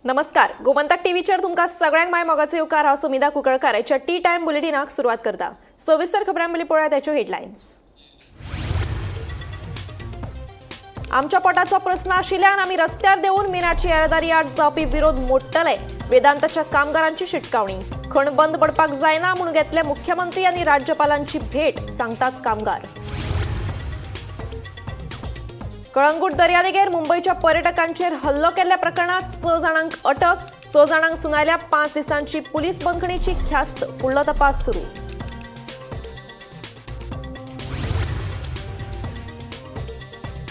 नमस्कार, गोमंतक टीव्हीचेर तुमकां सगळ्यांक माय मोगाचे येवकार. हांव सुमिधा कुंकळकार आयच्या टी टायम बुलेटिनाक सुरवात करता. सविस्तर खबरां पयलीं पळोवया त्याच्यो हेडलायन्स. आमच्या पोटाचो प्रस्न आशिल्ल्यान आमी रस्त्यार देंवून मिनाची येरादारी आड जावपी विरोध मोडटले, वेदांताच्या कामगारांची शिटकावणी. खण बंद पडपाक जायना म्हूण घेतले मुख्यमंत्री आनी राज्यपालांची भेट, सांगतात कामगार. कळंगूट दर्यादेगेर मुंबयच्या पर्यटकांचेर हल्लो केल्ल्या प्रकरणात 6 जाणांक अटक. 6 जाणांक सुनायल्या 5 दिसांची पुलीस बंदखणीची ख्यास्त. फुडलो तपास सुरू.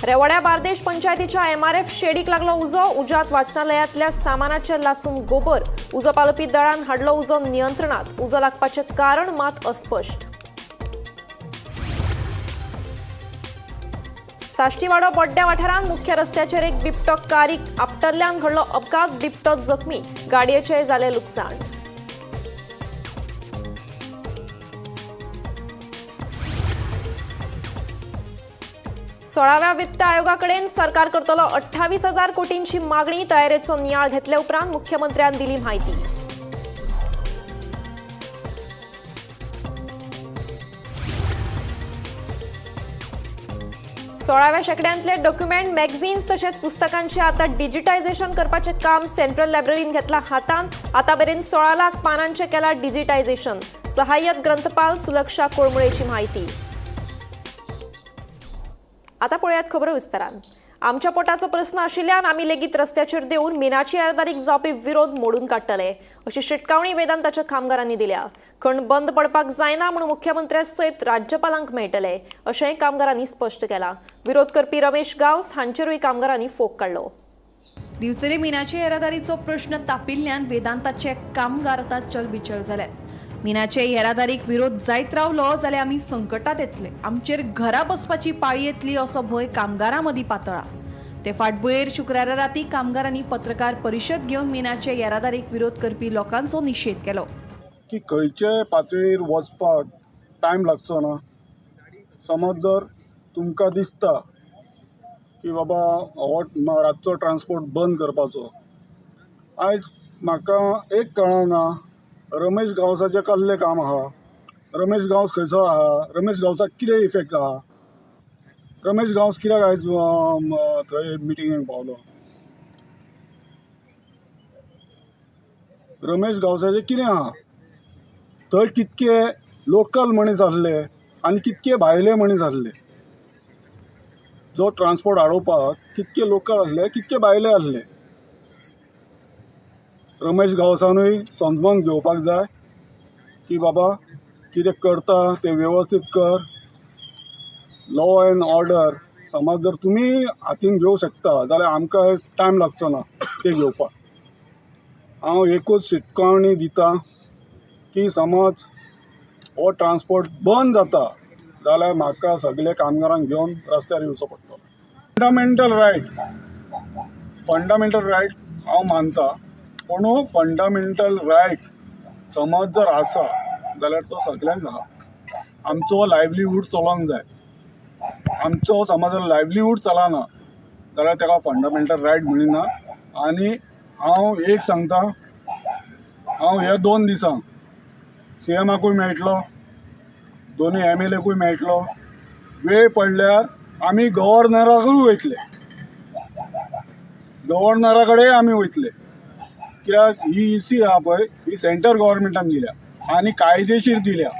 रेवाड्या बार्देश पंचायतीच्या एमआरएफ शेडीक लागलो उजो. उज्यात वाचनालयांतल्या सामानाचेर लासून गोबर. उजो पालोवपी दळान हाडलो उजो नियंत्रणात. उजो लागपाचें कारण मात अस्पश्ट. साश्टीवाडो बोड्ड्या वाठारांत मुख्य रस्त्याचेर एक बिबटो कारीक आपटल्ल्यान घडलो अपघात. बिबटो जखमी, गाडयेचें जालें लुकसाण. सोळाव्या वित्त आयोगाकडेन सरकार करतलो 28,000 कोटींची मागणी. तयारेचो नियाळ घेतले उपरांत मुख्यमंत्र्यान दिली म्हायती. सोळाव्या शेंकड्यांतले डॉक्युमेंट, मॅगझिन्स तशेंच पुस्तकांचे आता डिजिटायझेशन करपाचें काम सेंट्रल लायब्ररीन घेतलां हातांत. आतां मेरेन 16 लाख पानांचें केलां डिजिटायझेशन. सहाय्यक ग्रंथपाल सुलक्षा कोळमुळेची म्हायती. आतां पळयात खबरो विस्तारान. आमच्या पोटाचो प्रस्न आशिल्ल्यान आमी लेगीत रस्त्याचेर देंवून मिनाची येरादारीक जावपी विरोध मोडून काडटले, अशी शिटकावणी वेदांताच्या कामगारांनी दिल्या. खण बंद पडपाक जायना म्हूण मुख्यमंत्र्या सयत राज्यपालांक मेळटले, अशेंय कामगारांनी स्पश्ट केलां. विरोध करपी रमेश गांवस हांचेरूय कामगारांनी फोग काडलो. दिवचले मिनाचे येरादारीचो प्रश्न तापिल्ल्यान वेदांताचे कामगार आतां चलबिचल जाल्यात. मिनाचे येरादारीक विरोध जायत रावलो जाल्यार आमी संकटात येतले, आमचेर घरा बसपाची पाळी येतली असो भंय कामगारां मदीं पातळा. ते फाटभुंयेर शुक्रारा राती कामगारांनी पत्रकार परिशद घेवन मिनाचे येरादारीक विरोध करपी लोकांचो निशेध केलो. की खंयचे पातळीर वचपाक टायम लागचो ना. समज जर तुमकां दिसता की बाबा हो रातचो ट्रान्सपोर्ट बंद करपाचो, आयज म्हाका एक कळना, रमेश गांवसाचें कसलें काम आहा? रमेश गांवस खंयचो आहा? रमेश गांवसाक कितें इफेक्ट आहा? रमेश गांवस कित्याक आयज थंय मिटिंगेक पावलो? रमेश गांवसाचें कितें आहा? थंय कितके लोकल मनीस आसले आनी कितके भायले मनीस आसले? जो ट्रान्सपोर्ट आडोवपाक कितके लोकल आसले, कितके भायले आसले? रमेश गांवसानूय समजून घेवपाक जाय की बाबा कितें करता तें वेवस्थीत कर. लॉ एंड ऑर्डर समज जर तुमी हातीन घेवंक शकता जाल्यार आमकां टायम लागचो ना तें घेवपाक. हांव एकूच शिटकावणी दिता की समज हो ट्रान्सपोर्ट बंद जाता जाल्यार म्हाका सगळे कामगारांक घेवन रस्त्यार येवचो पडटलो. फंडामेंटल रायट हांव मानता, पूण फंडामेंटल रायट समज जर आसा जाल्यार तो सगल्यांक आहा. आमचो लायवलीहूड चलोंक जाय. आमचो समज जर लायवलीहूड चलना जाल्यार ताका फंडामेंटल रायट म्हणिना. आनी हांव एक सांगता, हांव ह्या 2 दिसांक सीएमाकूय मेळटलो, 2 एमएलएकूय मेळटलो, वेळ पडल्यार आमी गव्हर्नराकूय वयतले, गव्हर्नरा कडेन आमी वयतले. कित्याक ही इसी आहा पळय, ही सेंट्रल गव्हर्मेंटान दिल्या आनी कायदेशीर दिल्या.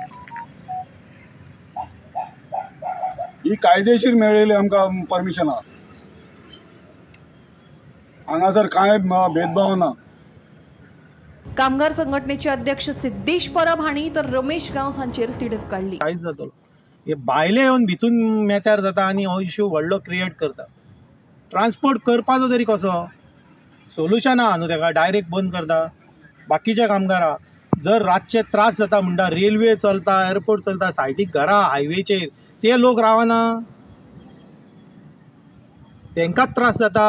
ही कायदेशीर मेळिल्ली आमकां परमिशन आहा. हांगासर कांय भेदभाव ना. कामगार संघटनेचे अध्यक्ष सिद्धेश परब हांणी तर रमेश गांवस हांचेर तिडक काडली. कांयच जातलो. हे भायले येवन भितून मेत्यार जाता आनी हो इश्यू व्हडलो क्रिएट करता. ट्रान्सपोर्ट करपाचो तरी कसो सोल्युशन आहा न्हू, तेका डायरेक्ट बंद करता. बाकीच्या कामगारां जर रातचे त्रास जाता म्हणटा, रेल्वे चलता, एअरपोर्ट चलता, सायडीक घरां हायवेचेर, ते लोक रावना, तेंकांच त्रास जाता.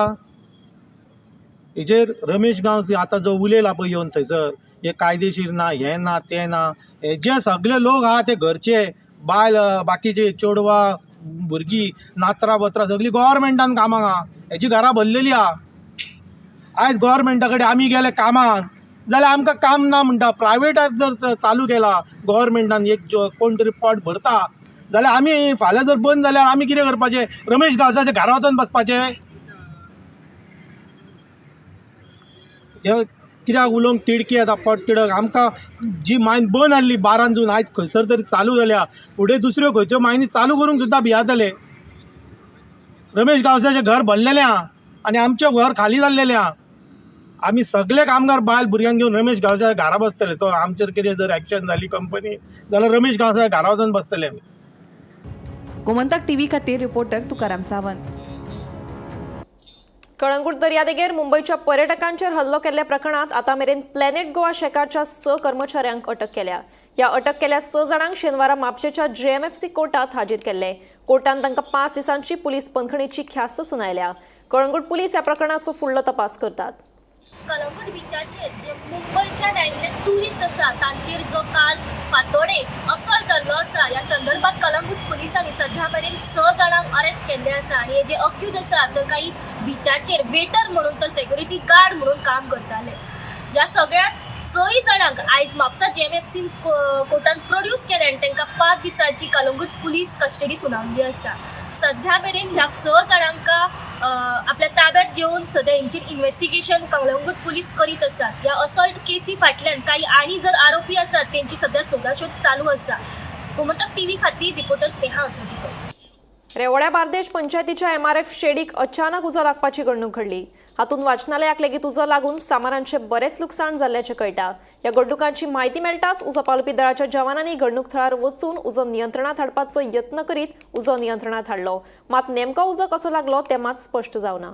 हेजेर रमेश गांवस आतां जो उलयला पळय येवन थंयसर, हे कायदेशीर ना, हें ना, तें ना, हे जे सगळे लोक आहा ते घरचे बायल, बाकीचे चेडवां, भुरगीं, नातरां बोतरां सगळीं गव्हर्मेंटान कामाक आहा. हेजी घरां भरलेली आहा. आयज गोवोरमेंटा कडेन आमी गेले कामाक जाल्यार आमकां काम ना म्हणटा. प्रायवेटाक जर चालू केला गोवोरमेंटान एक कोण तरी पोट भरता जाल्यार आमी फाल्यां जर बंद जाल्यार आमी कितें करपाचें? रमेश गांवसाच्या घरा वचोन बसपाचें? हे कित्याक उलोवंक तिडकी येता, पोट तिडक. आमकां जी मायन बंद आहली 12 जून आयज खंयसर तरी चालू जाल्या, फुडें दुसऱ्यो खंयच्यो मायनी चालू करूंक सुद्दां भियातले. रमेश गांवसाचें घर भरलेलें आहा आनी आमचें घर खाली जाल्लेलें आहा. आमी सगळे कामगार बायल भुरग्यांक घेवन रमेश गांवसाच्या घरा बसतले. तो आमचेर कितें जर एक्शन जाली कंपनी जाल्यार रमेश गांवसाच्या घरा वचून बसतले आमी. गोमंतक टीव्ही खातीर रिपोर्टर तुकाराम सावंत. कळंगूट दर्यादेगेर मुंबयच्या पर्यटकांचेर हल्लो केल्ल्या प्रकरणात आतां मेरेन प्लॅनेट गोवा शेकाच्या 6 कर्मचाऱ्यांक अटक केल्या. ह्या अटक केल्ल्या 6 जाणांक शेनवारा म्हापशेच्या JMFC कोर्टात हाजीर केल्ले. कोर्टान तांकां 5 दिसांची पुलीस बंदखणीची ख्यास्त सुनायल्या. कळंगूट पुलीस ह्या प्रकरणाचो फुडलो तपास करतात. कलंगूट बिचाचेर जे मुंबयच्यान आयिल्ले ट्युरिस्ट आसा तांचेर जो काल फांतोडे असॉल्ट जाल्लो आसा, ह्या संदर्भात कलंगूट पुलिसांनी सध्या मेरेन 6 जाणांक अरेस्ट केल्ले आसा आनी हे जे अक्यूज आसा तर काही बिचाचेर वेटर म्हणून तर सेक्युरिटी गार्ड म्हणून काम करताले. ह्या सगळ्या 6 जाणांक आयज म्हापसा JMFC कोर्टान प्रोड्यूस केले आनी तांकां 5 दिसांची कलंगूट पुलीस कस्टडी सुनावली आसा. सध्या मेरेन ह्या 6 जाणांक आपल्या ताब्यात घेवन सध्या हेंचेर इन्व्हेस्टिगेशन कलंगूट पुलीस करीत आसात. ह्या असॉल्ट केसी फाटल्यान काही आनी जर आरोपी आसात तेंची सध्या सोदासोद चालू आसा. गोमंतक टीव्ही खातीर रिपोर्टर स्नेहा असोटीकर. रेवड्या बार्देश पंचायतीच्या MRF शेडीक अचानक उजो लागपाची घडणूक घडली. हातूंत वाचनालयाक लेगीत उजो लागून सामानांचे बरेच लुकसाण जाल्ल्याचें कळटा. ह्या घडणुकांची म्हायती मेळटाच उजो पालोवपी दळाच्या जवानांनी घडणूक थळार वचून उजो नियंत्रणात हाडपाचो यत्न करीत उजो नियंत्रणात हाडलो. मात नेमको उजो कसो लागलो तें मात स्पश्ट जावना.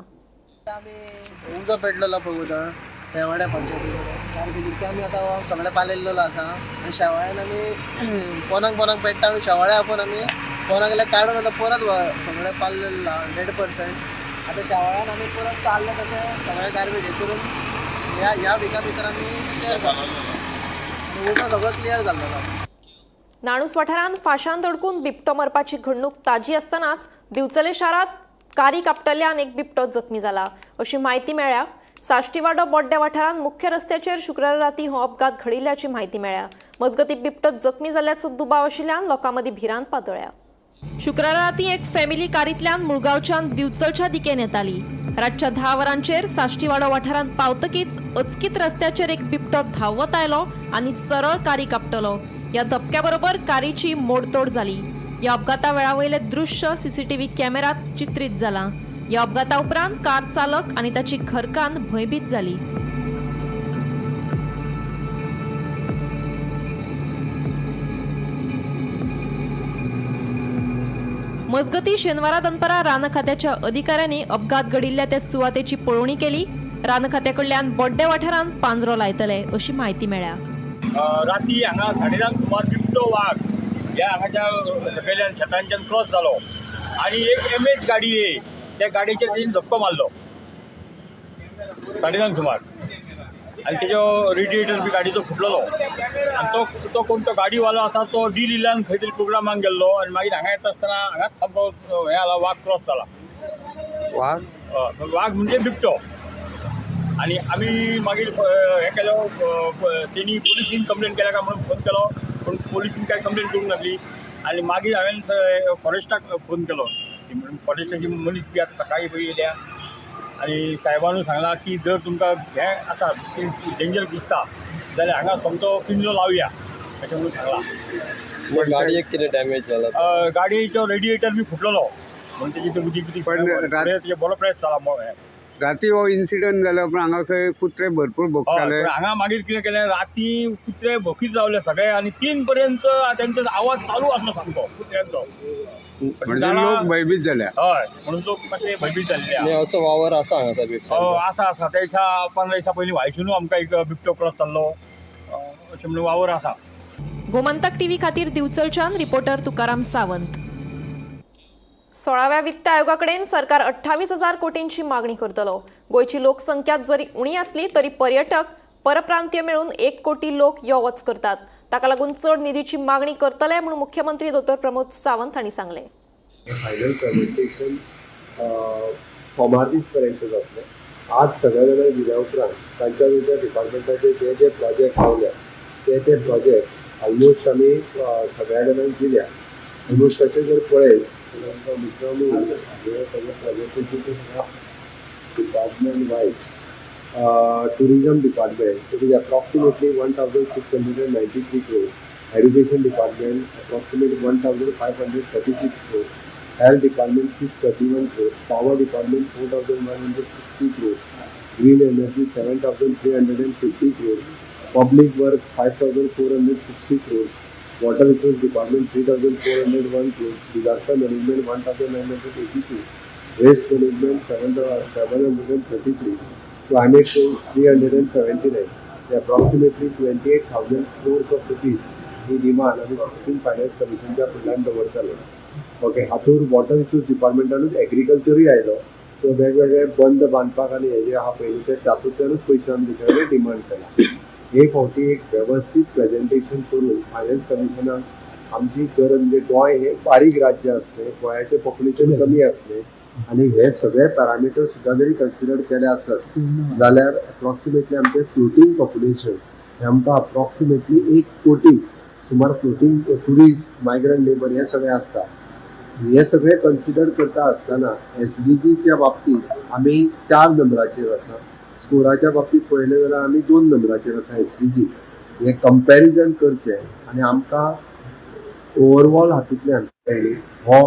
आमी उजो पेटलेलो पळय उदळ रेवाड्या पंचायती कडेन ते आमी आतां सगळें पालयल्लो आसा आनी शेवाळ्यान आमी पोनाक पोनाक पेट्टा आमी शेवाळे आपोवन आमी पोनाक गेल्यार काडून आतां परत सगळें पाललेलें 100%. आतां शेवाळ्यान आमी परत चालले तशें सगळें गार्बेज हें करून ह्या ह्या विका भितर आमी क्लियर जालो आनी उजो सगळो क्लियर जाल्लो. नाणूस वाठारांत फाशांत अडकून बिबटो मरपाची घडणूक ताजी आसतनाच दिवचले शारांत कारी कापटल्यान एक बिबटो जखमी जाला अशी म्हायती मेळ्ळ्या. साश्टीवाडो बोड्ड्या वाठारांत मुख्य रस्त्याचेर शुक्रारा राती हो अपघात घडिल्ल्याची म्हायती मेळ्ळ्या. मजगतीं बिबटो जखमी जाल्ल्याचो दुबाव आशिल्ल्यान लोकां मदीं भिरांत पातळ्ळ्या. शुक्रारा राती एक फॅमिली कारींतल्यान मुळगांवच्यान दिवचलच्या दिकेन येताली. रातच्या 10 वरांचेर साश्टीवाडो वाठारांत पावतकीच अचकीत रस्त्याचेर एक बिबटो धांवत आयलो आनी सरळ कारी कापटलो. ह्या धपक्या बरोबर कारीची मोडतोड जाली. ह्या अपघाता वेळा वयलें दृश्य सीसीटीव्ही कॅमेऱ्यात चित्रीत जालां. ह्या अपघाता उपरांत कार चालक आनी ताची घरकान्न भंयभीत जाली. मजगतीं शेनवारा दनपारां रान खात्याच्या अधिकाऱ्यांनी अपघात घडिल्ल्या त्या सुवातेची पळोवणी केली. रान खात्या कडल्यान बोड्डे वाठारांत पांजरो लायतले अशी म्हायती मेळ्ळ्या. राती हांगा 9:30 सुमार बिबटो वाग ह्या हांगाच्या सकयल्यान शेतांच्यान क्रॉस जालो आनी एक एम एच गाडी येय त्या गाडयेचेर तेणी धपको मारलो 9:30 सुमार आनी तेजो रेडिएटर बी गाडयेचो फुटलेलो आनी तो तो कोण तो गाडीवालो आसा तो डी लिलान खंय तरी प्रोग्रामाक गेल्लो आनी मागीर हांगा येता आसतना हांगाच सामको हें जाला, वाग क्रॉस जाला. वाग हय, वाग म्हणजे बिबटो. आनी आमी मागीर हें केलो, तेणी पुलिसीन कंप्लेन केल्या काय म्हणून फोन केलो, पूण पुलिसीन काय कंप्लेन करूंक नासली. आनी मागीर हांवें फॉरेस्टाक फोन केलो, ती म्हणून फॉरेस्टाची मनीस बी आतां सकाळीं पळय येयल्या आनी साहेबानूय सांगलां की जर तुमकां हें आसा डेंजर दिसता जाल्यार हांगा सोमतो पिंजरो लावया अशें म्हणून सांगलां. गाडयेक कितें डॅमेज जाला? गाडयेचो रेडिएटर बी फुटलेलो म्हणून तेजी ते उदीक बिदीक पण तेजें बरो प्रेस जाला हें. राती हो इन्सिडंट जाल्या उपरांत हांगा खंय कुत्रे भरपूर हय, भोंकताले. पण हांगा मागीर कितें केलें, राती कुत्रे भोकीत रावले सगळे आनी 3 पर्यंत तेंचो आवाज चालू आसलो सामको कुत्र्यांचो. म्हणजे लोक भयभीत जाल्या. हय, म्हणून लोक मातशे भयभीत जाल्ले आनी असो वावर आसा हांगा त्या बिबट्यांचो? आसा आसा, त्या दिसा 15 दिसा पयलीं व्हायशुनू आमकां एक बिबटो क्रॉस जाल्लो, अशें म्हणून वावर आसा. गोमंतक टीव्ही खातीर दिवचलच्यान रिपोर्टर तुकाराम सावंत. 16व्या वित्त आयोगा कडेन सरकार 28,000 कोटींची मागणी करतलो. गोंयची लोकसंख्या जरी उणी आसली तरी पर्यटक परप्रांतीय मेळून 1 कोटी लोक यो वच करतात. ताका लागून चड निधीची मागणी करतले म्हूण मुख्यमंत्री दोतोर प्रमोद सावंत हांणी सांगलें. फायनल प्रेझेंटेशन सोमार दीस पर्यंत जातलें. आज सगळ्या जाणांक दिल्या उपरांत तांच्या तांच्या डिपार्टमेंटाचे जे जे प्रोजेक्ट पावल्या ते ते प्रोजेक्ट ऑलमोस्ट आमी सगळ्या जाणांक दिल्या. ऑलमोस्ट तशें जर पळयत जाल्यार आमकां मित्रांनो हे सगळे प्रोजेक्टाचे सगळ्या department wise tourism department it is approximately 1,693 crore, education department approximately 1,536 crore, health department 631 crore, power department 4,160 crore, green energy 7,350 crore, public work 5,460 crore, water resource department 3,401 crore, disaster management 1,982, waste management 733, climate change 379. Approximately 28,000 crores of rupees he demand आमी 16 finance कमिशनच्या फुडल्यान दवरतले. Okay, हातूंत water resource डिपार्टमेंटानूच एग्रीकल्चरूय आयलो. So वेगवेगळे बंद बांदपाक आनी हे जे आहा पयलीं ते तातूंतल्यानूच पयशे आमी तेचे कडेन डिमांड केला. हे फावटी एक वेवस्थीत प्रेजेंटेशन करून फायनान्स कमिशनाक आमची गरज म्हणजे गोंय हे बारीक राज्य आसलें, गोंयाचें पॉप्युलेशन कमी आसलें आनी हे सगळे पॅरामिटर सुद्दां जरी कन्सिडर केले आसत जाल्यार अप्रॉक्सिमेटली आमचें फ्लोटींग पॉप्युलेशन हें आमकां अप्रॉक्सिमेटली 1 कोटी सुमार फ्लोटींग ट्युरिस्ट मायग्रंट लेबर हे सगळे आसता. हे सगळे कन्सिडर करता आसतना एसडीजीच्या बाबतींत आमी 4 नंबराचेर आसा. स्कोराच्या बाबतींत पळयलें जाल्यार आमी 2 नंबराचेर आसा एसडीजी. हे कंपॅरिजन करचें आनी आमकां ओवरऑल हातूंतल्यान हो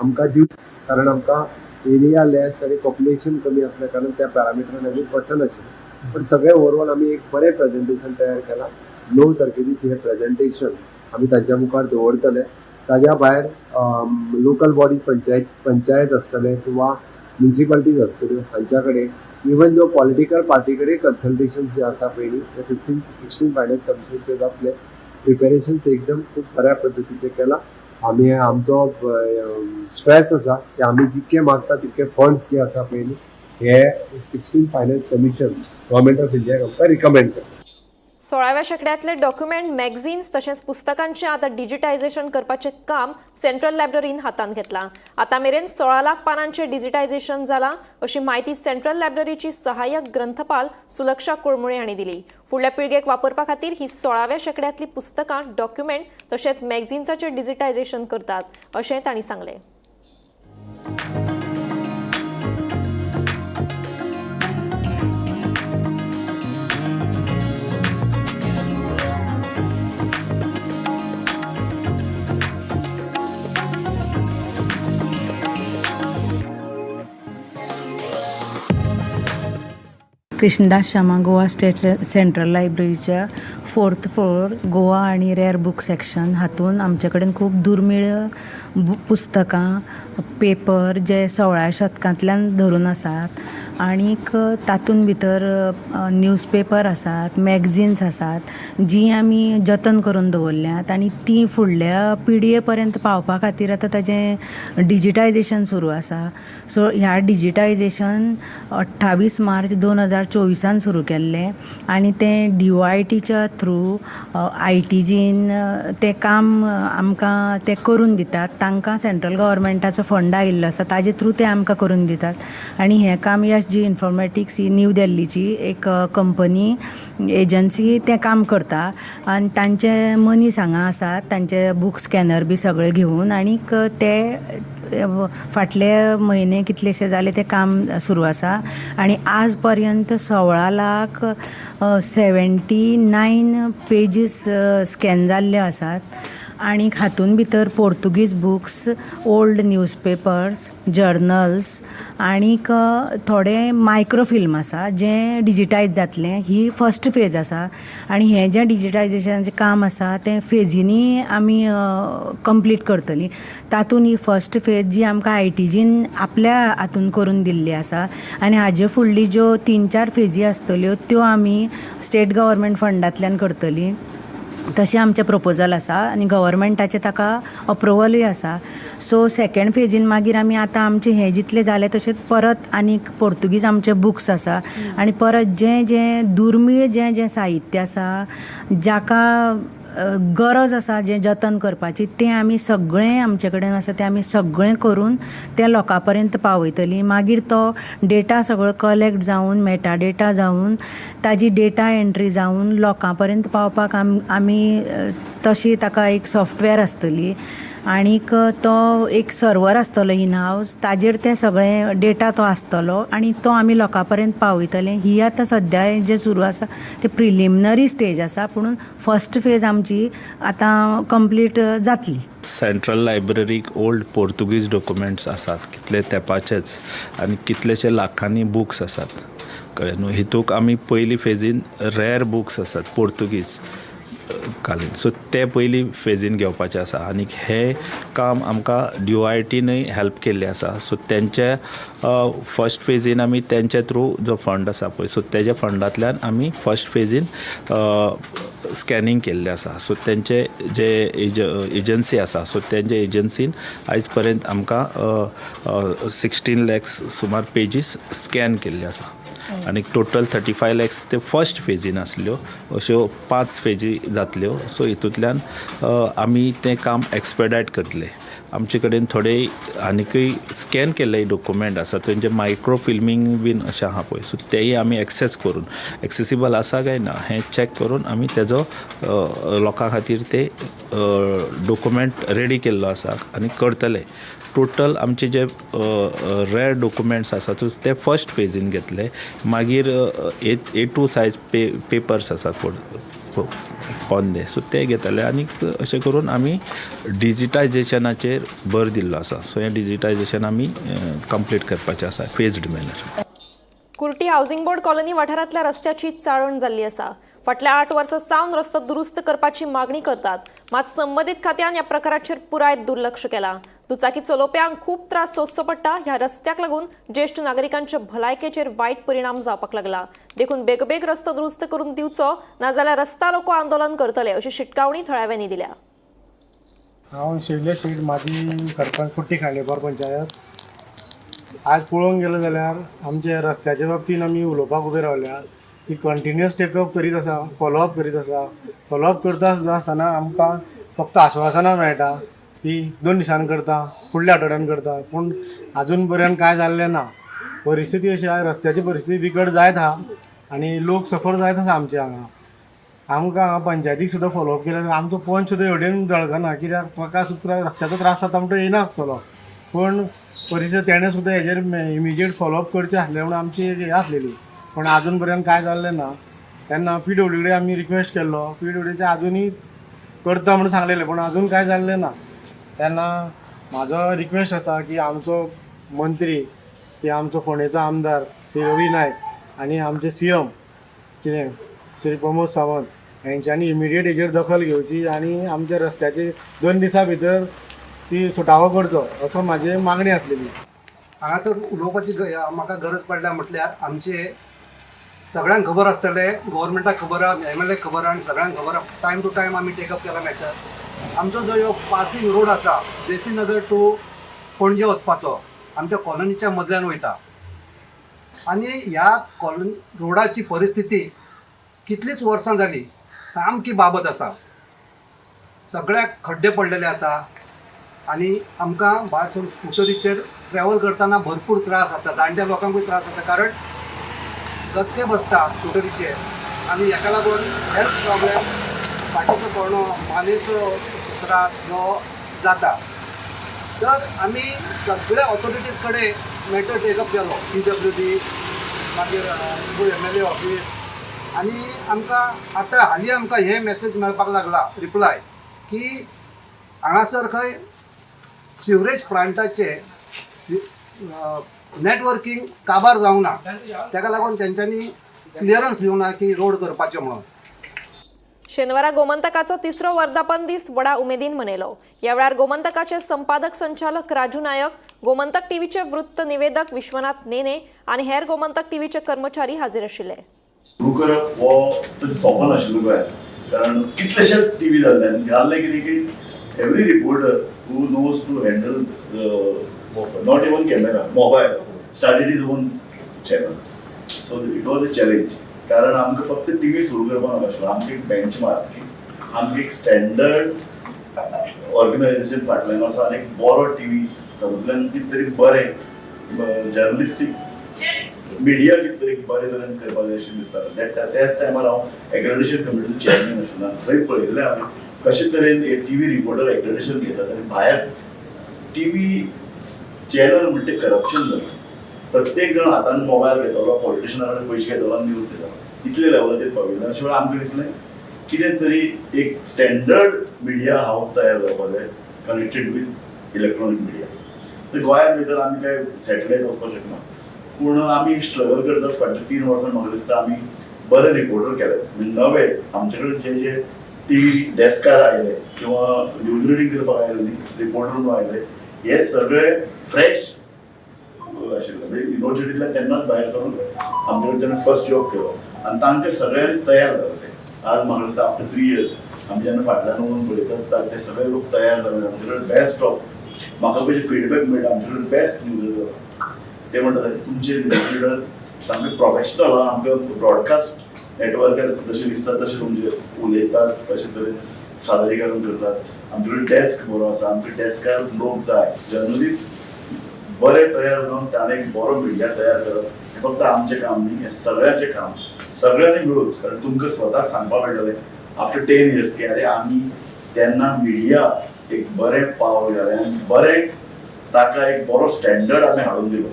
आमकां दिव, कारण आमकां एरिया लेस आनी पॉप्युलेशन कमी आसल्या कारणान त्या पॅरामिटरान आमी बसनाशिल्ले. पण सगळे ओवरऑल आमी एक बरें प्रेजेंटेशन तयार केलां. 9 तारखेदीस हें प्रेजेंटेशन आमी तांच्या मुखार दवरतले. ताज्या भायर लोकल बॉडी पंचायत आसतले किंवा म्युनिसिपालिटीज आसतल्यो हांच्या कडेन इवन जो पॉलिटिकल पार्टी कडेन कन्सल्टेशन जे आसा पयलीं ते 15-16 फायनान्स कमिशनचे जातले. प्रिपेरेशन्स एकदम खूब बऱ्या पद्दतीचें केलां. आमी आमचो स्ट्रेस आसा की आमी जितके मागता तितके फंड्स जे आसा पयलीं हे 16 फायनान्स कमिशन गव्हर्मेंट of इंडियाक आमकां रिकमेंड करता. 16व्या शेंकड्यांतले डॉक्युमेंट, मॅगझिन्स तशेंच पुस्तकांचें आतां डिजिटायझेशन करपाचें काम सेंट्रल लायब्ररीन हातांत घेतलां. आतां मेरेन 16 लाख पानांचें डिजिटायझेशन जालां अशी म्हायती सेंट्रल लायब्ररीची सहाय्यक ग्रंथपाल सुलक्षा कोळमुळे हांणी दिली. फुडल्या पिळगेक वापरपा खातीर ही 16व्या शेंकड्यांतली पुस्तकां, डॉक्युमेंट तशेंच मॅगझिन्साचें डिजिटायझेशन करतात अशें तांणी सांगलें. कृष्णदास शामा गोवा स्टेट सेंट्रल लायब्ररीच्या 4th floor Goa आनी रेअर बूक सेक्शन हातूंत आमचे कडेन खूब दुर्मीळ पुस्तकां, पेपर जे 16व्या शतकांतल्यान धरून आसात आनीक तातूंत भितर न्यूजपेपर आसात, मॅगझिन्स आसात जीं आमी जतन करून दवरल्यात आनी तीं फुडल्या पिळगे पर्यंत पावपा खातीर आतां ताजें डिजिटायजेशन सुरू आसा. सो ह्या डिजिटायजेशन 28 मार्च 2024 सुरू केल्लें आनी तें DOITच्या थ्रू ITGन तें काम आमकां तें करून दितात. तांकां सेंट्रल गव्हर्मेंटाचो फंड आयिल्लो आसा ताजे थ्रू ते आमकां करून दितात आनी हें काम SG informatics ही न्यू दिल्लीची एक कंपनी एजन्सी तें काम करता आनी तांचे मनीस हांगा आसात, तांचे बूक स्कॅनर बी सगळे घेवन आनीक ते फाटले म्हयने कितलेशे जाले तें काम सुरू आसा आनी आज पर्यंत 16 लाख 79 पेजीस स्कॅन जाल्ले आसात आनी हातूंत भितर Portuguese books, old newspapers, journals आनीक थोडे मायक्रोफिल्म आसा जें डिजिटायज जातलें. ही फर्स्ट फेज आसा आनी हें जें डिजिटायजेशनाचें काम आसा तें फेजींनी आमी कंप्लीट करतलीं. तातूंत ही फर्स्ट फेज जी आमकां ITGन आपल्या हातून करून दिल्ली आसा आनी हाजे फुडली ज्यो 3-4 फेजी आसतल्यो त्यो आमी स्टेट गव्हर्मेंट फंडांतल्यान करतलीं. तशें आमचें प्रपोजल आसा आनी गव्हर्मेंटाचें ताका अप्रुवलूय आसा. सो सेकेंड फेजीन मागीर आमी आतां आमचें हें जितलें जालें तशेंच परत आनीक पोर्तुगीज आमचे बुक्स आसा आनी परत जें जें दुर्मीळ जें जें साहित्य आसा जाका गरज आसा जें जतन करपाची तें आमी सगळें आमचे कडेन आसा तें आमी सगळें करून तें लोकां पर्यंत पावयतलीं. मागीर तो डेटा सगळो कलेक्ट जावन मेटा डेटा जावन ताजी डेटा एंट्री जावन लोकां पर्यंत पावपाक आमी तशी ताका एक सॉफ्टवेर आसतली आनीक तो एक सर्वर आसतलो इन हावज, ताजेर तें सगळें डेटा तो आसतलो आनी तो आमी लोकां पर्यंत पावयतले. ही आतां सद्या जें सुरू आसा तें प्रिलिमिनरी स्टेज आसा, पुणून फर्स्ट फेज आमची आतां कंप्लीट जातली. सेंट्रल लायब्ररीक ओल्ड पोर्तुगीज डॉक्युमेंट्स आसात कितले तेंपाचेच आनी कितलेशे लाखांनी बुक्स आसात, कळ्ळें न्हू. हितूक आमी पयली फेजीन रेर बुक्स आसात पोर्तुगीज कालीन, सो ते पयली फेजीन घेवपाचे आसा. आनी हें काम आमकां डीओआयटीनय हेल्प केल्लें आसा. सो तेंचे फर्स्ट फेजीन आमी तेंचे थ्रू जो फंड आसा पळय, सो तेज्या फंडांतल्यान आमी फर्स्ट फेजीन स्कॅनिंग केल्लें आसा. सो तेंचे जे एजन्सी आसा, सो तेंचे एजन्सीन आयज पर्यंत आमकां 16 लॅक्स सुमार पेजीस स्कॅन केल्ले आसा आनी टोटल 35 लॅक्स ते फर्स्ट फेजीन आसल्यो. अश्यो 5 फेजी जातल्यो. सो हितूंतल्यान आमी तें काम एक्सपेडायट करतले. आमचे कडेन थोडे आनिकूय स्कॅन केल्ले डॉक्युमेंट आसा, तेंचे मायक्रो फिल्मींग बीन अशें आहा पळय, सो तेय आमी एक्सेस करून एक्सेसिबल आसा काय ना हें चॅक करून आमी तेजो लोकां खातीर ते डॉक्युमेंट रेडी केल्लो आसा आनी करतले. टोटल आमचे जे रेर डॉक्युमेंट्स आसा ते फर्स्ट फेजीन घेतले. मागीर A2 size papers आसात पोन्ने, सो ते घेतले आनी अशें करून आमी डिजिटायजेशनाचेर भर दिल्लो आसा. सो हें डिजिटायजेशन आमी कंप्लीट करपाचें आसा phased manner. Curti housing board colony वाठारांतल्या रस्त्याची चाळण जाल्ली आसा. फाटल्या 8 वर्सां सावन रस्तो दुरुस्त करपाची मागणी करतात, मात संबंदीत खात्यान ह्या प्रकाराचेर पुराय दुर्लक्ष केलां. दुचाकी चलोवप्यांक खूब त्रास सोंसचो पडटा. ह्या रस्त्याक लागून ज्येश्ठ नागरिकांच्या भलायकेचेर वायट परिणाम जावपाक लागला. देखून बेगोबेग रस्तो दुरुस्त करून दिवचो, नाजाल्यार रस्ता रोको आंदोलन करतले अशी शिटकावणी थळाव्यांनी दिल्या. हांव शैलेश शेट, माजी सरपंच कुट्टी खांडेपार पंचायत. आज पळोवंक गेलो जाल्यार आमचे रस्त्याच्या बाबतीन आमी उलोवपाक उबे रावल्या की कंटिन्युअस टेकअप करीत आसा, फॉलोअप करीत आसा. फॉलोअप करता सुद्दां आसतना आमकां फक्त आश्वासनां मेळटा की 2 दिसान करता, फुडल्या आठवड्यान करता, पूण आजून पर्यंत कांय जाल्लें ना. परिस्थिती अशी आहा, रस्त्याची परिस्थिती बिकट जायत आहा आनी लोक सफर जायत आसा आमचे हांगा. आमकां हांगा पंचायतीक सुद्दां फॉलोअप केल्यार आमचो पंच सुद्दां हेवटेन जळकना, कित्याक ताका सुद्दां रस्त्याचो त्रास जाता म्हणटो येयना आसतलो, पूण परिस्थिती तेणें सुद्दां हेजेर इमिजिएट फॉलोअप करचें आसलें म्हणून आमची हें आसलेली, पूण आजून पर्यंत कांय जाल्लें ना. तेन्ना पीडब्ल्यू डी आमी रिक्वेस्ट केल्लो, पीडब्ल्यूडीचे आजुनूय करता म्हणून सांगलेलें, पूण आजून कांय जाल्लें ना. तेन्ना म्हाजो रिक्वेस्ट आसा की आमचो मंत्री की आमचो फोंडेचो आमदार श्री रवी नायक आनी आमचे सीएम कितें श्री प्रमोद सावंत हेंच्यांनी इमिडिएट हेजेर दखल घेवची आनी आमच्या रस्त्याचे 2 दिसां भितर ती सुटावो करचो असो म्हाजी मागणी आसलेली. हांगासर उलोवपाची म्हाका गरज पडल्या म्हटल्यार आमचे सगळ्यांक खबर आसतलें, गव्हर्मेंटाक खबर आहा, एमएलए खबर आहा आनी सगळ्यांक खबर आहा. टायम टू टायम आमी टेकअप केला मॅटर. आमचो जो ह्यो पासिंग रोड आसा जेसी नगर टू पणजे वचपाचो, आमच्या कॉलनीच्या मदल्यान वयता आनी ह्या कॉलनी रोडाची परिस्थिती कितलींच वर्सां जाली सामकी बाबत आसा. सगळ्याक खड्डे पडलेले आसा आनी आमकां भायर सरून स्कुटरीचेर ट्रॅवल करतना भरपूर त्रास जाता, जाणट्या लोकांकूय त्रास जाता, कारण गचके बसता स्कुटरीचेर आनी हेका लागून हेल्थ प्रॉब्लेम, फाटीचो कणो, मानेचो त्रास जो जाता. तर आमी सगळ्या ऑथॉरिटीज कडेन मॅटर टेकअप केलो, पीडब्ल्यूडी, मागीर एमएलए ऑफीस, आनी आमकां आतां हालीं आमकां हे मॅसेज मेळपाक लागला रिप्लाय की हांगासर खंय सिवरेज प्लांटाचे नॅटवर्कींग काबार जावंक ना, ताका लागून तेंच्यांनी क्लियरन्स दिवंक ना की रोड करपाचें म्हणून. शेनवारा गोमंतकाचो तिसरो वर्धापन दीस व्हडा उमेदीन मनयलो. ह्या वेळार गोमंतकाचे संपादक संचालक राजू नायक, गोमंतक टीव्हीचे वृत्त निवेदक विश्वनाथ नेने आनी हेर गोमंतक टीव्हीचे कर्मचारी हाजीर आशिल्ले. सुरू करप हो तशें सोंपो नाशिल्लो गोंयांत, कारण कितलेशेच टीव्ही जाल्ले आनी जाल्लें कितें की every reporter who knows to handle not even camera, mobile, started his own channel. So it was a challenge, कारण आमकां फक्त टीव्ही सुरू करपाक नाशिल्लो, आमकां एक बेंच मार्क की आमकां एक स्टँडर्ड ऑर्गनायझेशन फाटल्यान आसा आनी एक बरो टीव्ही तातूंतल्यान कितें तरी बरें जर्नलिस्टीक मिडिया कितें तरी बरे तरेन करपाक जाय अशें दिसता. त्याच टायमार हांव एक्रेडिटेशन कमिटीचो चेअरमॅन आशिल्लो आनी थंय पळयल्लें हांवें कशे तरेन टीव्ही रिपोर्टर एक्रेडिटेशन घेतात आनी भायर टीव्ही चॅनल म्हणटे करप्शन जालें. प्रत्येक जाण हातान मोबायल घेतलो, पॉलिटिशना कडेन पयशे घेतलो आनी न्यूज दिता, इतले लेवलाचेर पाविल्लें. अशें वेळार आमकां दिसलें कितें तरी एक स्टँडर्ड मिडिया हावस तयार जावपाक जाय कनेक्टेड विथ इलेक्ट्रॉनीक मिडिया. तर गोंयांत भितर आमी काय सॅटलायट वचपाक शकना, पूण आमी स्ट्रगल करतात फाटल्या 3 वर्सां. म्हाका दिसता आमी बरे रिपोर्टर केले, म्हणजे नवे आमचे कडेन जे जे टीव्ही डेस्कार आयले किंवा न्यूज रिडींग करपाक आयले न्ही, रिपोर्टर म्हणून आयले, हे सगळे फ्रेश आशिल्ले. म्हणजे युनिवर्सिटींतल्यान तेन्नाच भायर सरून आमचे कडच्यान फर्स्ट जॉब केलो आनी तांकां सगळ्यांनी तयार जाले ते. आज म्हाका दिसता आफ्टर 3 इयर्स आमी जेन्ना फाटल्यान वचून पळयतात ते सगळे लोक तयार जाले. आमचे कडेन बेस्ट ऑफ म्हाका पयशे फिडबॅक मेळटा, आमचे कडेन बेस्ट न्यूज रिडर. ते म्हणटात तुमचे न्यूज रिडर सामके प्रोफेशनल, आमकां ब्रॉडकास्ट नेटवर्कार जशें दिसता तशें तुमचे उलयतात, तशें तरेन सादरीकरण करतात. आमचे कडेन डेस्क बरो आसा, आमकां डेस्कार लोक जाय, जर्नलिस्ट बरे तयार जावन ताणें एक बरो मिडिया तयार करप हें फक्त आमचें काम न्ही, हें सगळ्यांचें काम, सगळ्यांनी मेळून. कारण तुमकां स्वताक सांगपाक मेळटलें आफ्टर 10 इयर्स की अरे आमी तेन्ना मिडिया एक बरें पावल घालें आनी बरें ताका एक बरो स्टँडर्ड आमी हाडून दिलो.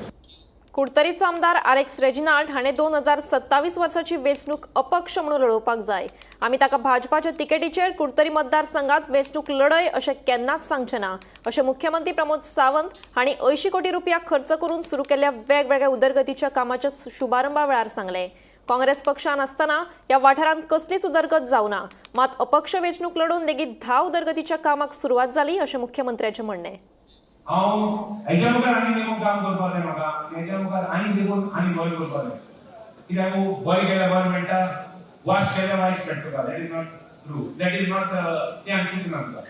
कुडतरीचो आमदार आलेक्स रेजिनाल्ड हाणें 2027 वर्साची वेंचणूक अपक्ष म्हणून लढोवपाक जाय. आमी ताका भाजपाच्या तिकेटीचेर कुडतरी मतदारसंघात वेंचणूक लढय अशें केन्नाच सांगचें ना, अशें मुख्यमंत्री प्रमोद सावंत हांणी 80 कोटी रुपया खर्च करून सुरू केल्ल्या वेगवेगळ्या उदरगतीच्या कामाच्या शुभारंभा वेळार सांगलें. काँग्रेस पक्षान आसतना ह्या वाठारांत कसलीच उदरगत जावना, मात अपक्ष वेंचणूक लढोवन लेगीत 10 उदरगतीच्या कामाक सुरवात जाली अशें मुख्यमंत्र्याचें म्हणणें. हांव हेच्या मुखार आनी देखून काम करपाक जाय म्हाका, हेच्या मुखार आनी देखून आनी बरें करपाक जाय. कित्याक बरें केल्यार बरें मेळटा, वास केल्यार वायट मेळटा तुका. That is not true, that is not तें आमी चिंतना तुका.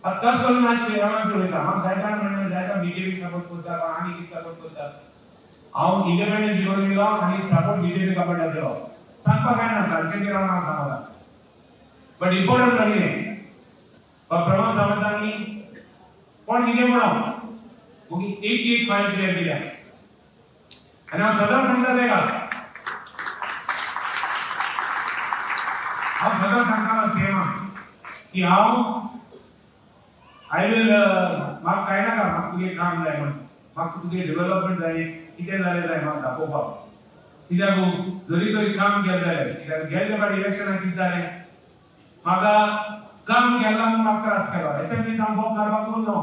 आतां तशें करून आज श्रीरामाक उलयता, म्हाका जायते जाण म्हणटा जायते बीजेपी सपोर्ट करता, आनी कितें सपोर्ट करता. हांव इंडिपेंडंट जिरोवन दिलो आनी सपोर्ट बीजेपी गव्हर्मेंटाक दिलो, सांगपाक कांय ना, सारकें रावना आसा म्हाका. बट इम्पोर्टंट कितें प्रमोद सावंतांनी कोण कितें म्हणो मागीर एक एक फायल क्लियर केल्या. आनी हांव सदां सांगता तेका, हांव सदां सांगतालो सीएमाक की हांव I will म्हाका कांय नाका, म्हाका तुगें काम जाय म्हण, म्हाका तुगें डेव्हलपमेंट जाय, कितें जालें जाय म्हाका दाखोवपाक. कित्याक जरी तरी काम केलें जाल्यार, कित्याक गेल्ले फावट इलेक्शनाक कितें जालें, म्हाका काम केलां म्हूण म्हाका त्रास केलो. एसेंब्लीत हांव बॉम्ब मारपाक उरलो,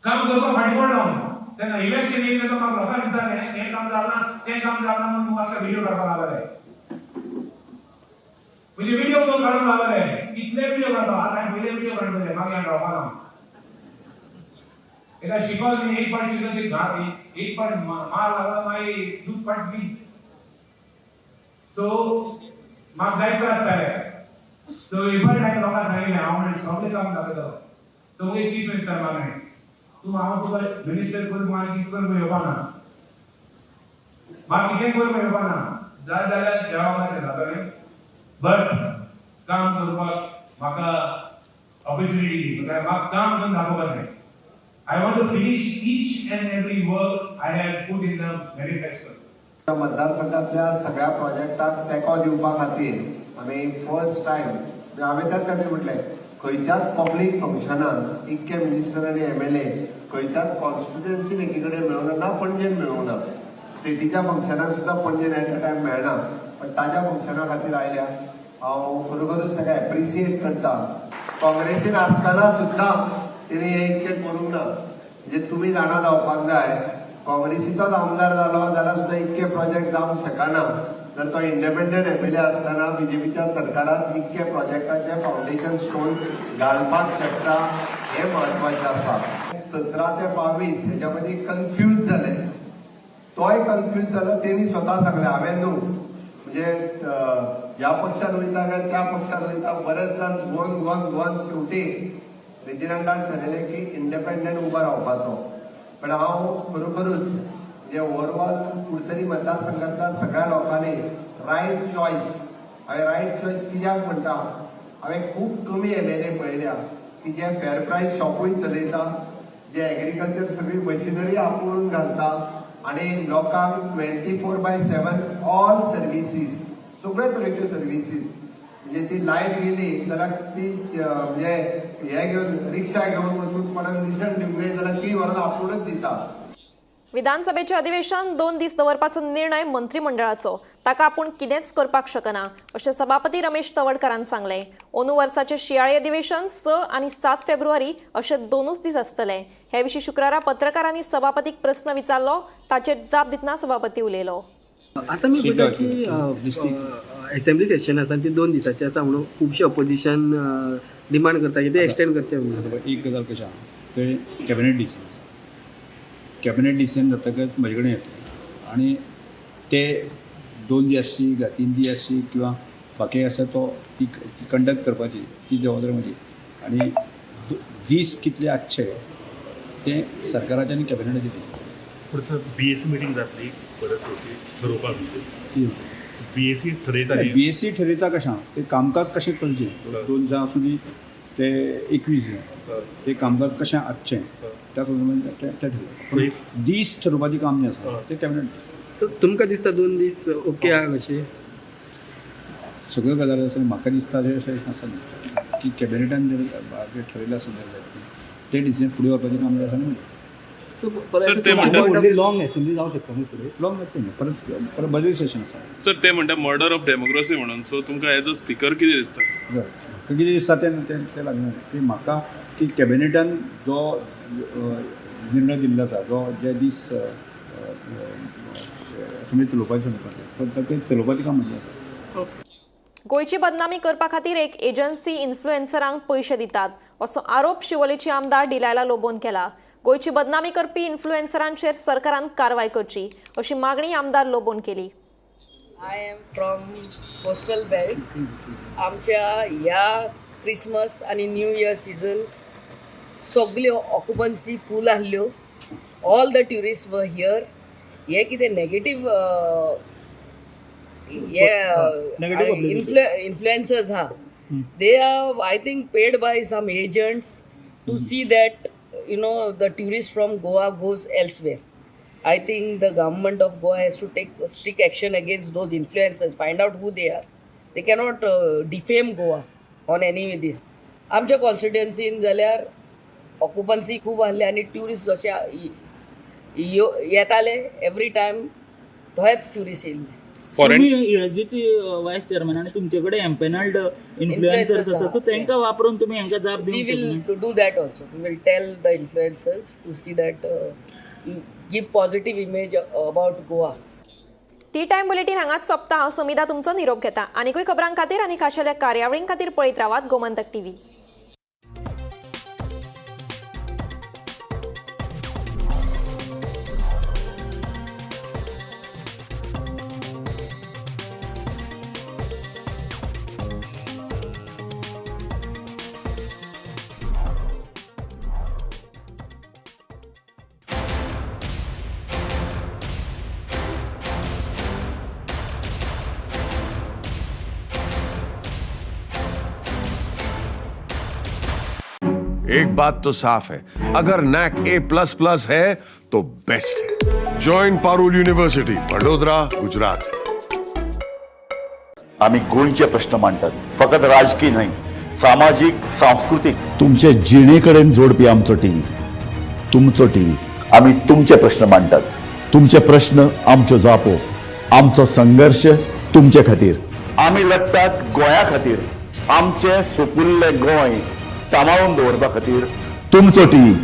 काम करपाक फाटीं पडलो. तेन्ना इलेक्शन येयलें तो म्हाका लोकांक विचारलें हें काम जालां ना तें काम जालां ना म्हणून म्हाका व्हिडियो काडपाक लागले. म्हणजे व्हिडियो काडूंक लागले, कितले व्हिडियो काडलो. आतां हांवें पयले व्हिडियो काडलेले, मागीर हांव रावपा ना. एका शिकवलं न्ही, एक पाट शिकवलं ती घात, एक पाट मार लागला मागीर दूद पाट बी. सो म्हाका जायते त्रास जाले. सो एक पाट हांवें लोकांक सांगिल्लें, हांव म्हणलें सगळें काम दाखयतलो. तो मागीर चीफ मिनिस्टर मागलें, तूं हांव तुका मिनिस्टर करूंक आनी कितें करूंक येवपा ना, म्हाका कितें करूंक येवपा ना, जाय जाल्यार देवा कडेन जातलें, बट काम करपाक म्हाका ऑपॉर्च्युनिटी दी, म्हाका काम करून दाखोवपाक जाय. I want to finish each and every work I have put in the manifesto. मतदारसंघातल्या सगळ्या प्रोजेक्टाक तेंको दिवपा खातीर आमी फर्स्ट टायम, हांवें त्याच खातीर म्हटलें, खंयच्याच पब्लीक फंक्शनाक इतके मिनिस्टर आनी एमएलए खंयच्याच कॉन्स्टिट्युएन्सीन एकी कडेन मेळूंक ना, पणजेन मेळूंक ना, स्टेटीच्या फंक्शनाक सुद्दां पणजेन एट अ टायम मेळना, पण ताज्या फंक्शना खातीर आयल्या. हांव खरोखरूच ताका एप्रिसिएट करता. काँग्रेसीन आसतना सुद्दां तेणी हें इतकें करूंक ना. म्हणजे तुमी जाणा जावपाक जाय, काँग्रेसीचोच आमदार जालो जाल्यार सुद्दां इतके प्रोजेक्ट जावंक शकना. जर तो इंडिपेंडंट एमएलए आसतना बीजेपीच्या सरकारान इतके प्रोजेक्टाचे फावंडेशन स्टोन घालपाक शकता हें म्हत्वाचें आसा. 17 ते 22 हेच्या मदीं कन्फ्यूज जाले, तोय कन्फ्यूज जालो. तेणी स्वता सांगलें, हांवें न्हू, म्हणजे ह्या पक्षान वयता काय त्या पक्षान वयता, बरेच जाण गोवन गोवन गोवन शेवटी रेजिनाल्डान ठरयलें की इंडिपेंडंट उबो रावपाचो. पण हांव खरोखरूच म्हणजे ओवरऑल कुडतरी मतदारसंघातल्या सगळ्या लोकांनी रायट चॉयस हांवें रायट चॉयस कित्याक म्हणटा, हांवें खूब कमी एमएलए पळयल्या की जे फेर प्रायस शॉपूय चलयता, जे एग्रीकल्चर सगळी मशिनरी आपोवन घालता आनी लोकांक 24/7 ऑल सर्विसीस, सगळे तरेच्यो सर्विसीस, म्हणजे ती लायट गेली जाल्यार ती म्हणजे हे घेवन रिक्षा घेवन वचून कोणाक निसण दिवंक जाय जाल्यार ती व्हरून आपूणच दिता. विधानसभेचे अधिवेशन 2 दीस दवरपाचो निर्णय मंत्रिमंडळाचो, ताका आपूण कितेंच करपाक शकना अशें सभापती रमेश तवडकारान सांगलें. अंदू वर्साचें शियाळी अधिवेशन 6 आनी 7 फेब्रुवारी अशे 2 दीस आसतले. हे विशीं शुक्रारा पत्रकारांनी सभापतीक प्रस्न विचारलो, ताचेर जाप दितना सभापती उलयलो. आतां मी पळयता की असेंब्ली सेशन आसा ती 2 दिसांची आसा म्हणून खुबशे ऑपोजिशन डिमांड करता की ते एक्सटेंड करचे म्हणून. एक गजाल कशें आहा, ते कॅबिनेट डिसिजन आसा. कॅबिनेट डिसिजन जातकच म्हजे कडेन येतलें आनी ते 2 दीस आसची काय 3 दीस आसची किंवा बाकी आसा तो ती कंडक्ट करपाची ती जबाबदारी म्हजी. आनी दीस कितले आसचे ते सरकाराचे आनी कॅबिनेटाचे दीस. पूण सर बीएसी मिटींग जातली परत थरोवपाक, बीएसी थरयता, बीएसी ठरयता कशें ते कामकाज कशें चलचें, 2 दिसां आसूं दी ते 21 दिसां ते कामकाज कशें आसचें त्या संदर्भात ते ठरयता. पूण दीस ठरोवपाचें काम जें आसा तें कॅबिनेट दीस. सो तुमकां दिसता 2 दीस ओके आहा कशें? सगळ्यो गजाली आसा म्हाका दिसता तें अशें आसा न्ही की कॅबिनेटान जें ठरयलें आसा तें डिसिजन फुडें व्हरपाचें काम जें आसा न्ही. सर ते म्हणटात लॉंग असेंब्ली जावं शकता न्हू फुडें? लॉंग जातलें न्ही, परत परत बजेट सेशन आसा. सर ते म्हणटा मर्डर ऑफ डेमोक्रेसी म्हणून, सो तुमकां एज अ स्पिकर कितें दिसता? म्हाका कितें दिसता तें तें लागना की म्हाका की कॅबिनेटान जो निर्णय दिल्लो आसा, जो जे दीस असेंब्ली चलोवपाचें संदर्भात तें चलोवपाचें काम म्हजें आसा. गोंयची बदनामी करपा खातीर एक एजन्सी इन्फ्लुएन्सरांक पयशे दितात असो आरोप शिवोलेची आमदार डिलायला लोबोन केला. गोंयची बदनामी करपी इन्फ्लुएन्सरांचेर सरकारान कारवाय करची अशी मागणी आमदार लोबोन केली. I am from coastal belt. आमच्या ह्या क्रिसमस आनी न्यू इयर सिजन सगल्यो ऑक्युपन्सी फूल आहल्यो. All the tourist were here. हे कितें नेगेटीव हे इन्फ्लुएन्सर्स आहा, they are I think paid by some agents to see that you know the tourist from Goa goes elsewhere. I think the government of Goa has to take strict action against those influencers, find out who they are. They cannot defame Goa on any this. आमच्या कॉन्स्टिट्युएन्सीन जाल्यार occupancy खूब आहली आनी tourist जशे येताले every time थंयच tourist येयल्ले. Foreign ईएसजीची voice chairman आनी तुमचे कडेन एम्पेनल्ड इन्फ्लुएन्सर्स आसा, सो तांकां वापरून तुमी हांकां जाप We दिवंक will शकना? do that also. We will tell the influencers to see that give positive image about Goa. Tea time bulletin हांगाच सोंपता. हांव समिधा तुमचो निरोप घेता. आनीकूय खबरां खातीर आनी खाशेल्या कार्यावळीं खातीर पळयत रावात गोमंतक टीव्ही. एक बात तो साफ है, अगर नैक A++ है तो बेस्ट है। Join Parul university, Vadodara, Gujarat. आमी गोंयचे प्रश्न मांडटात, फकत राजकीय न्हय, सामाजीक, सांस्कृतीक, तुमचे जिणे कडेन जोडपी आमचो टीव्ही, तुमचो टीव्ही. आमी तुमचे प्रश्न मांडटात, तुमचे प्रश्न आमच्यो जापो, आमचो संघर्श तुमचे खातीर. आमी लढटात गोंया खातीर, आमचें सुपुल्लें गोंय सांबाळून दवरपा खातीर. तुमचो टीव्ही.